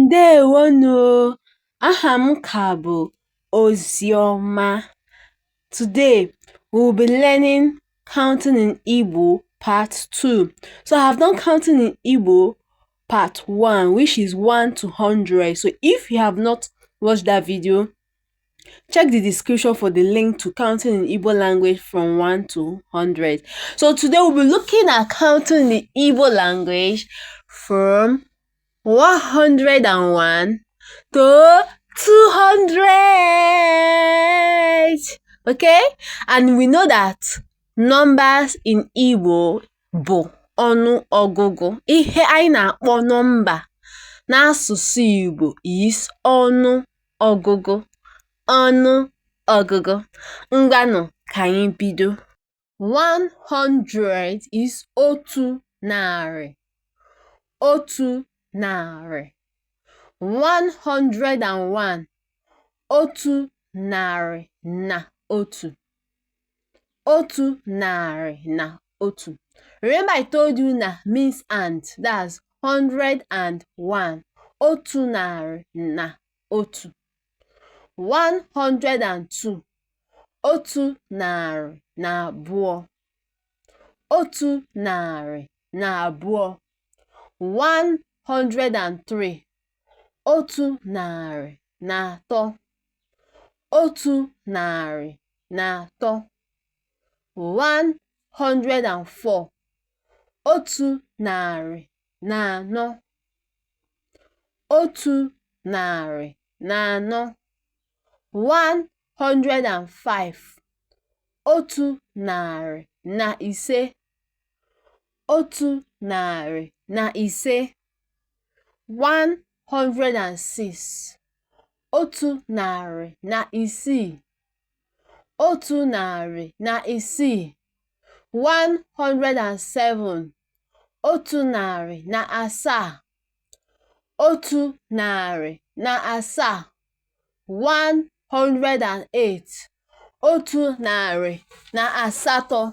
Ndewonu! Aha m ka bụ Oziọma. Today, we will be learning counting in Igbo part 2. So I have done counting in Igbo part 1, which is 1 to 100. So if you have not watched that video, check the description for the link to counting in Igbo language from 1 to 100. So today we'll be looking at counting in the Igbo language from 101 to 200. Okay? And we know that numbers in Igbo bụ ọnụ ọgụgụ. Ihe anyị na-akpọ nọmba n'asụsụ Igbo is ọnụ ọgụgụ. Ọnụ ọgụgụ. Ngwanụ ka anyị bido. 100 is otu narị. Otu narị. 101 otu narị na otu. Otu narị na otu. Remember I told you na means and. That's 101. Otu narị na otu. 102 otu narị na abụọ. Otu narị na abụọ. 103 otu narị na atọ. Otu narị na atọ. 104 otu narị na anọ. Otu narị na anọ. 105 otu narị na ise. Otu narị na ise. 106 otu narị na isii. Otu narị na isii. 107 otu narị na asaa. Otu narị na asaa. 108 otu narị na asatọ.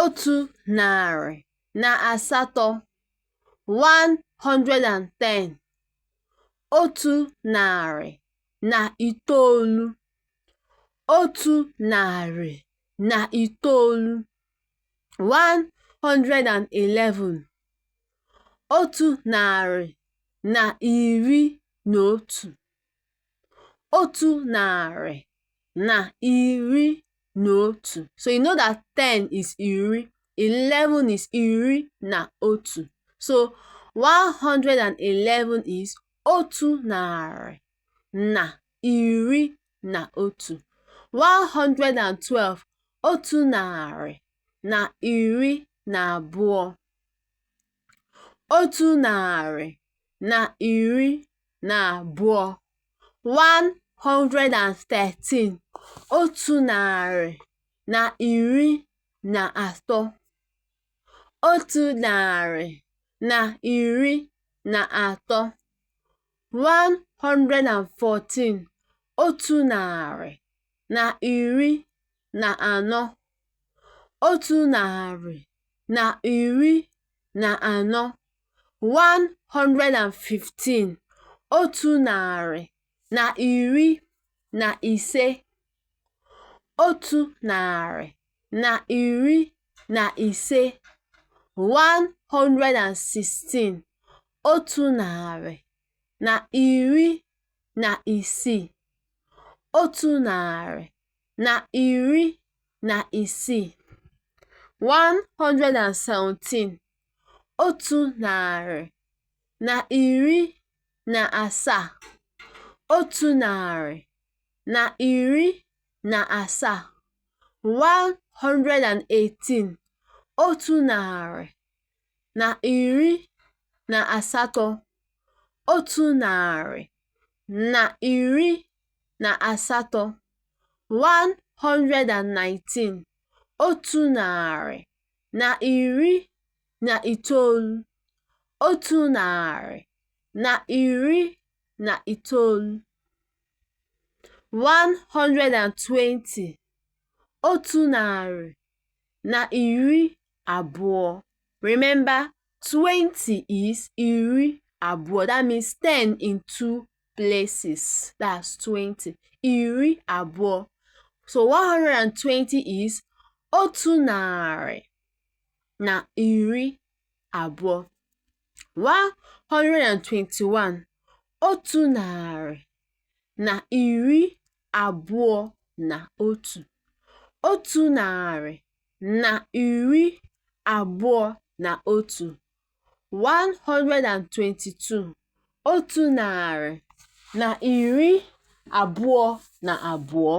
Otu narị na asatọ. 110 otu narị na itoolu. Otu narị na itoolu. 111 otu narị na iri na otu. Otu narị na iri na otu. So you know that 10 is iri, 11 is iri na otu. So 111 is otu narị na iri na otu. 112 otu narị na iri na abụọ. Otu narị na iri na abụọ. 113 otu narị na iri na atọ. Otu narị na iri na atọ. 114 otu narị na iri na anọ. Otu narị na iri na anọ. 115 otu narị na iri na ise. Otu narị na iri na ise. 116 otu narị na iri na isii. Otu narị na iri na isii. 117 otu narị na iri na asaa. Otu narị na iri na asaa. 118 otu narị na iri na asatọ. Otu narị na iri na asatọ. 119 otu narị na iri na itoolu. Otu narị na iri na itoolu. 120 otu narị na iri abụọ. Remember, 20 is iri. abụọ. That means 10 in two places. That's 20. Iri abụọ. So 120 is otu narị na iri abụọ. 121, otu narị na iri abụọ na otu. Otu narị na iri abụọ na otu. 122, otu narị na iri abụọ na abụọ.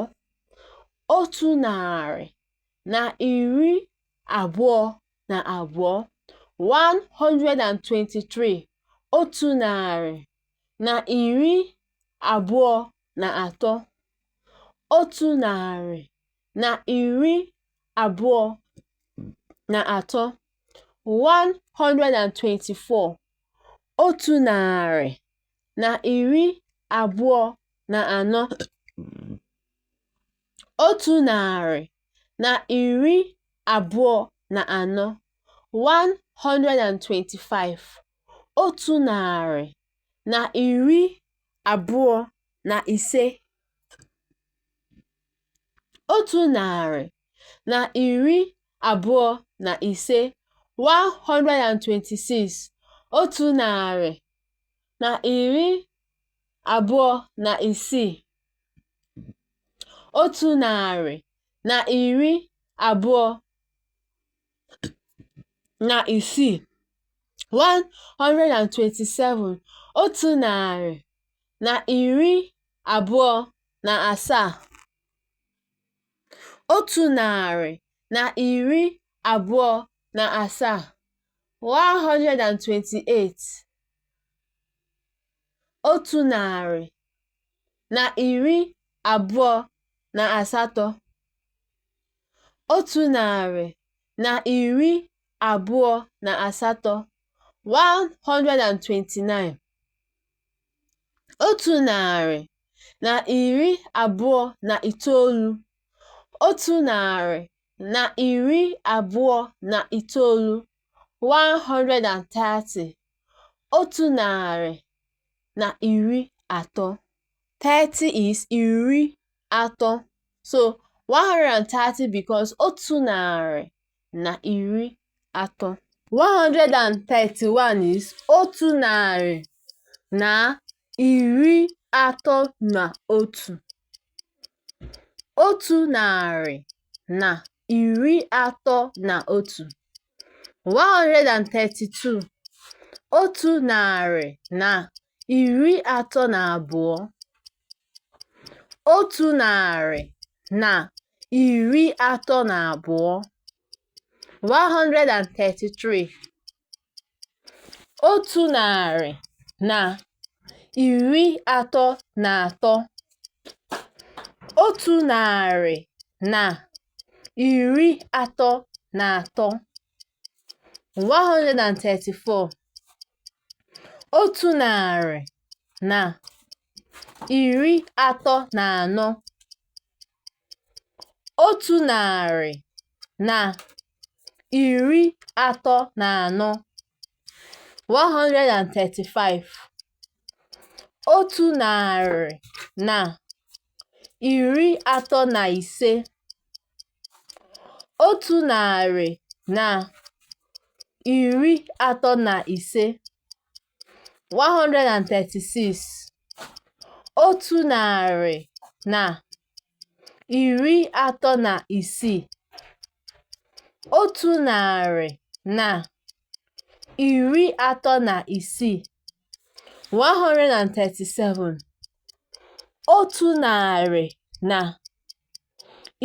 Otu narị na iri abụọ na abụọ. 123, otu narị na iri abụọ na atọ. Otu narị na iri abụọ na atọ. 124, otu narị na iri abụọ na anọ. Otu narị na iri abụọ na anọ. 125, otu narị na iri abụọ na ise. Otu narị na iri abụọ na ise. 126, otu narị na iri abụọ na isii. Otu narị na iri abụọ na isii. 127, otu narị na iri abụọ na asaa. Otu narị na iri abụọ na asaa. 128, otu narị na iri abụọ na asatọ. Otu narị na iri abụọ na asatọ. 129, otu narị na iri abụọ na itoolu. Otu narị na iri abụọ na itoolu. 130, otu narị na iri atọ. 30 is iri atọ. So 130 becomes otu narị na iri atọ. 131 is otu narị na iri atọ na otu. Otu narị na iri atọ na otu. 132, otu narị na iri atọ na abụọ. Otu narị na iri atọ na abụọ. 133, otu narị na iri atọ na atọ. Otu narị na iri atọ na atọ. 134, otu narị na iri atọ na anọ. Otu narị na iri atọ na anọ. 135, otu narị na iri atọ na ise. Otu narị na iri atọ na ise. 136, otu narị na iri atọ na isii. Otu narị na iri atọ na isii. 137, otu narị na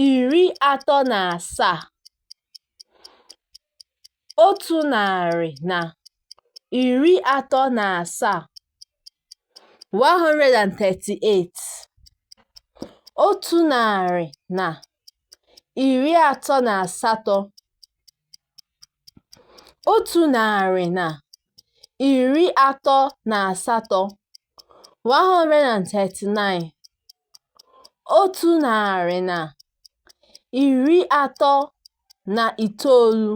iri atọ na asaa. Otu narị na iri atọ na asaa. 138, otu narị na iri atọ na asatọ. Otu narị na iri atọ na asatọ. 139, otu narị na iri atọ na itoolu.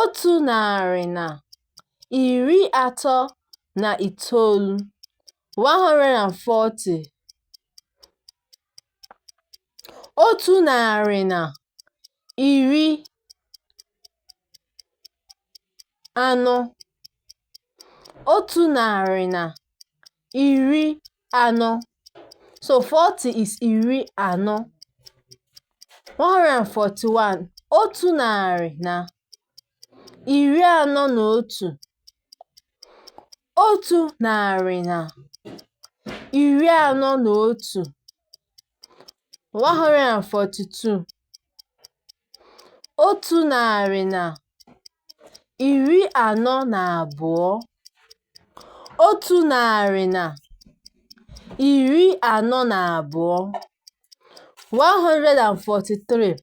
Otu narị na 39, 140. 140, 140. So 40 is iri anọ. 141, 141, 141, 142, 142, 142, 143,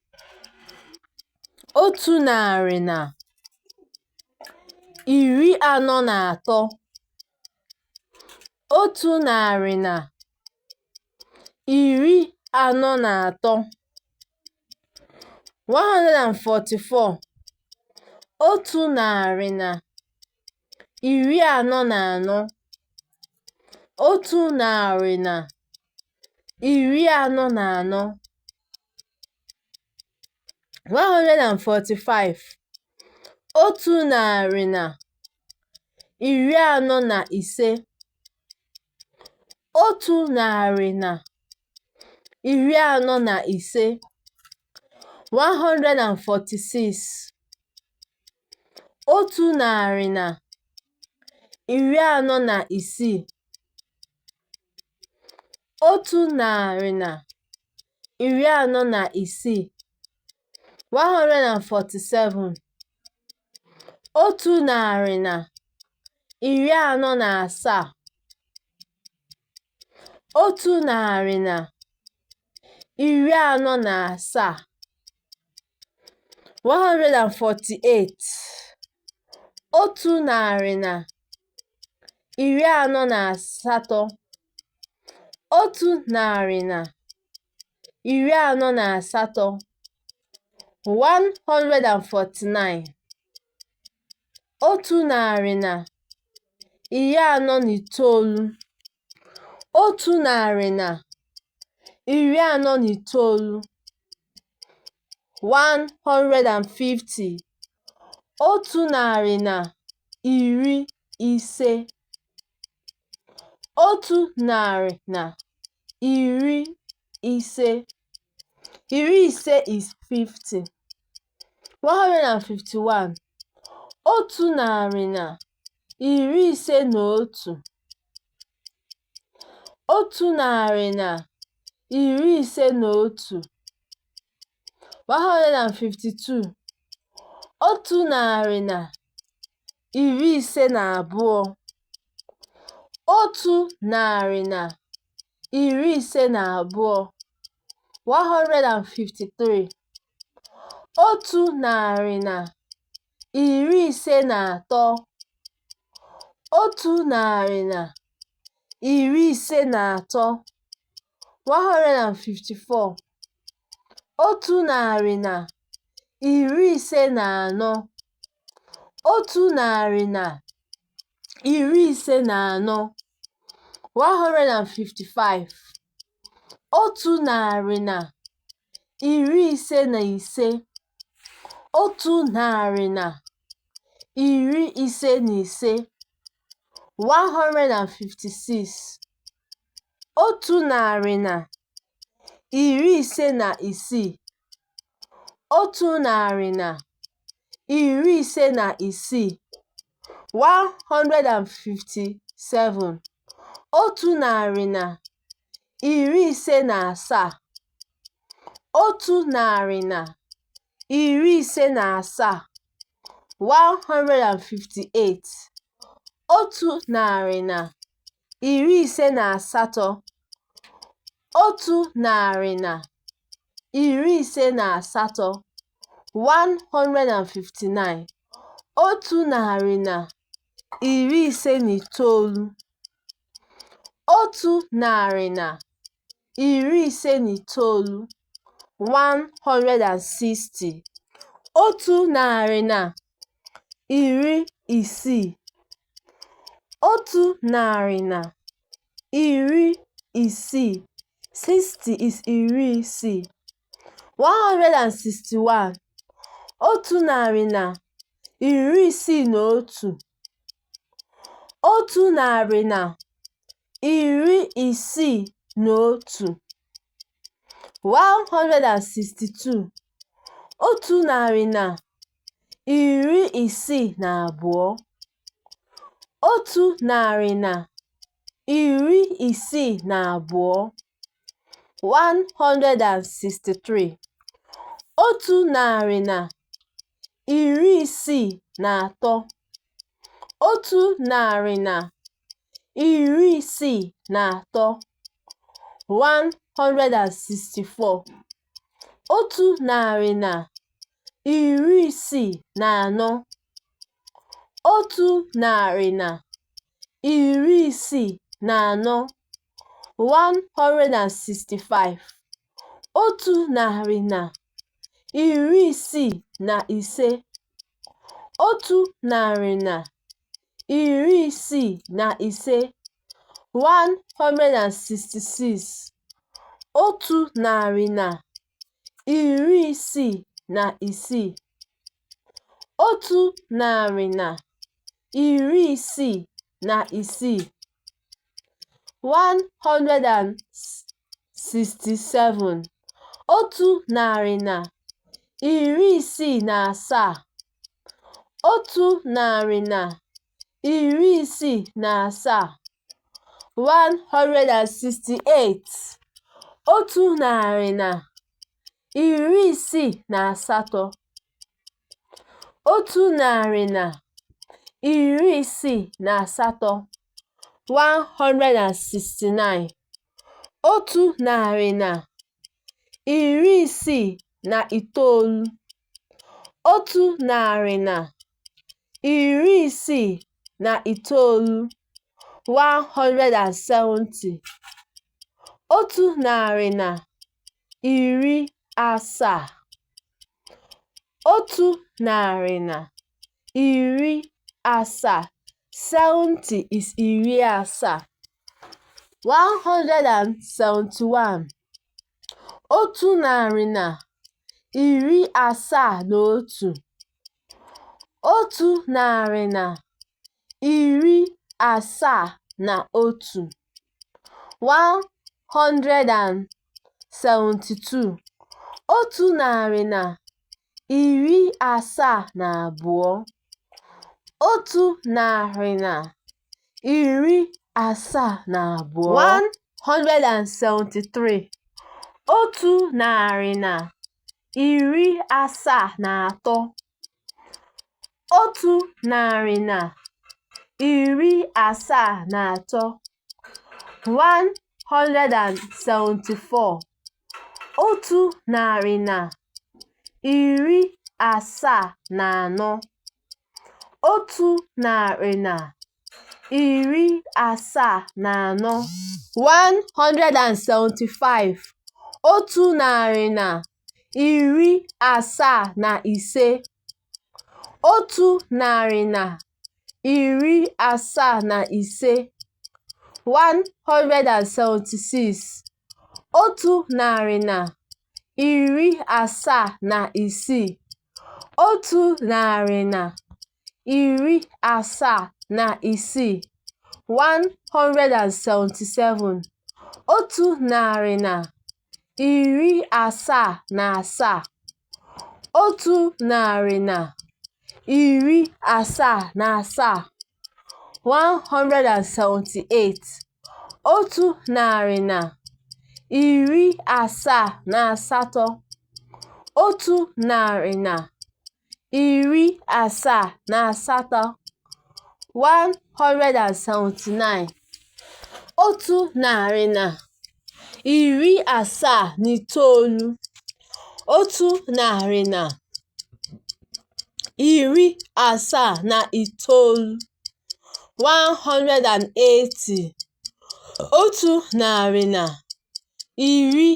143, 143, 144, 144, 144, 145, 145, 145, 146, 146, 146, 147, 147, 147, 148, 148, 148, 149, 149, 149, 150, 150, 150. 50 is 50. 151, 151, 151, 152, 152, 152, 153, 153, 153, 154, 154, 154, 155, 155, 155, 156, 156, 156, 157, 157, 157, 158, 158, 158, 159, 159, 159, 160, 160, 160. 60 is iri isii. 161. 161. 161. 162. 162. 162. 163. 163. 163. 164. 164. 164. 165. 165. 165. 166. 166. 166. 167. 167. 167. 168. 168. 168. 169. 169. 169. 170. 170. 170. 70 is iri asaa. 171. 171. 171. 172. 172. 172. 173. 173. 173. 174. 174. 174. 175. 175. 175. 176. 176. 176. 177. 177. 177. 178. 178. 178. 179. 179. 179. 180. 180.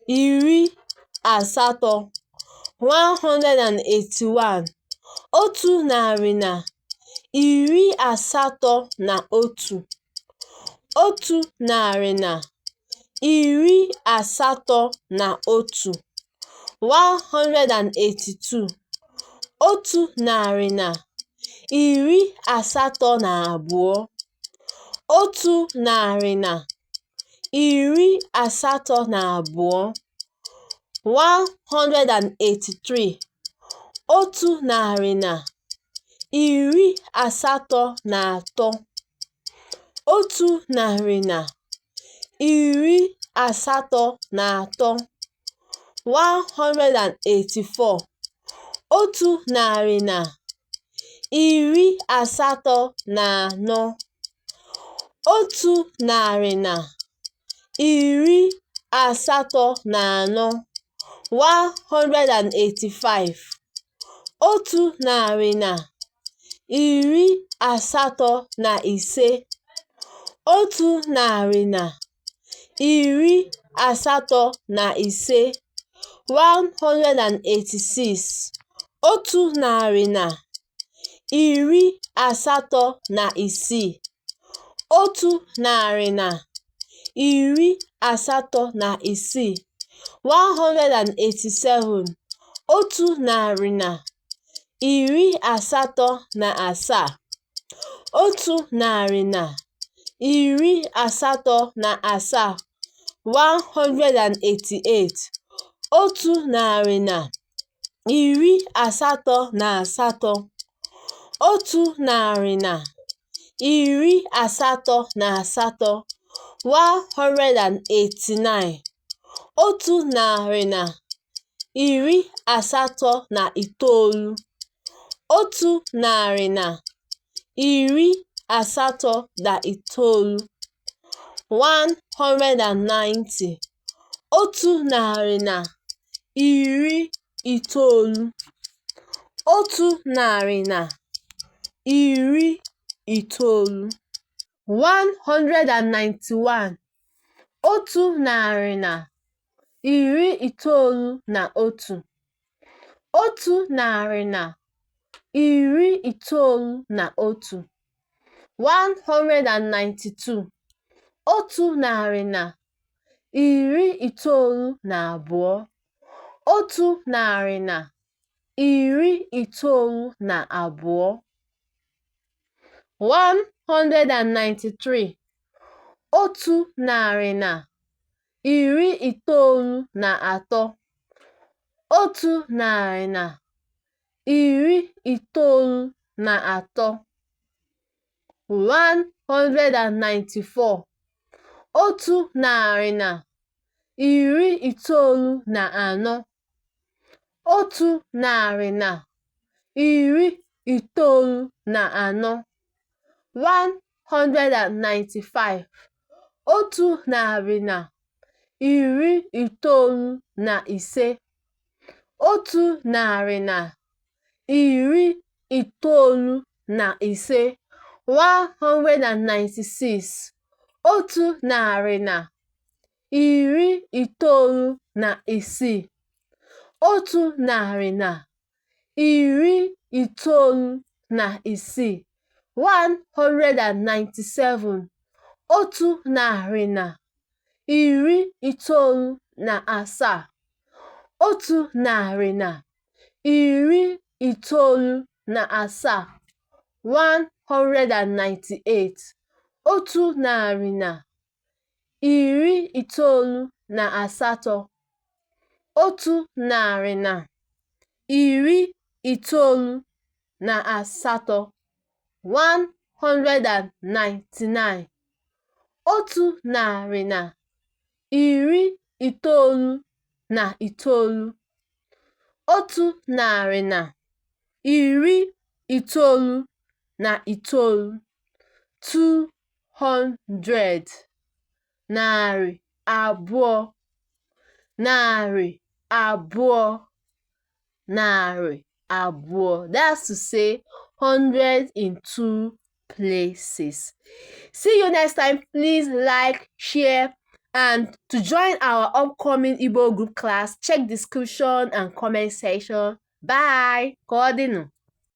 180. 181. 181, 181, 182, 182, 182, 183, 183, 183, 184, 184, 184, 185, 185, 185, 186, 186, 186, 187, 187, 187, 188, 188, 188, 189, 189, 189, 190, 190, 190, 191, 191, 191, 192, 192, 192, 193, 193, 193, 194, 194, 194, 195, 195, 195, 196, 196, 196, 197, 197, 197, 198, 198, 198, 199, 199, 199, 200, 200, 200, 200. That's to say 100 in two places. See you next time. Please like, share, and to join our upcoming Igbo group class, check description and comment section. Bye. Ka ọ dịnụ.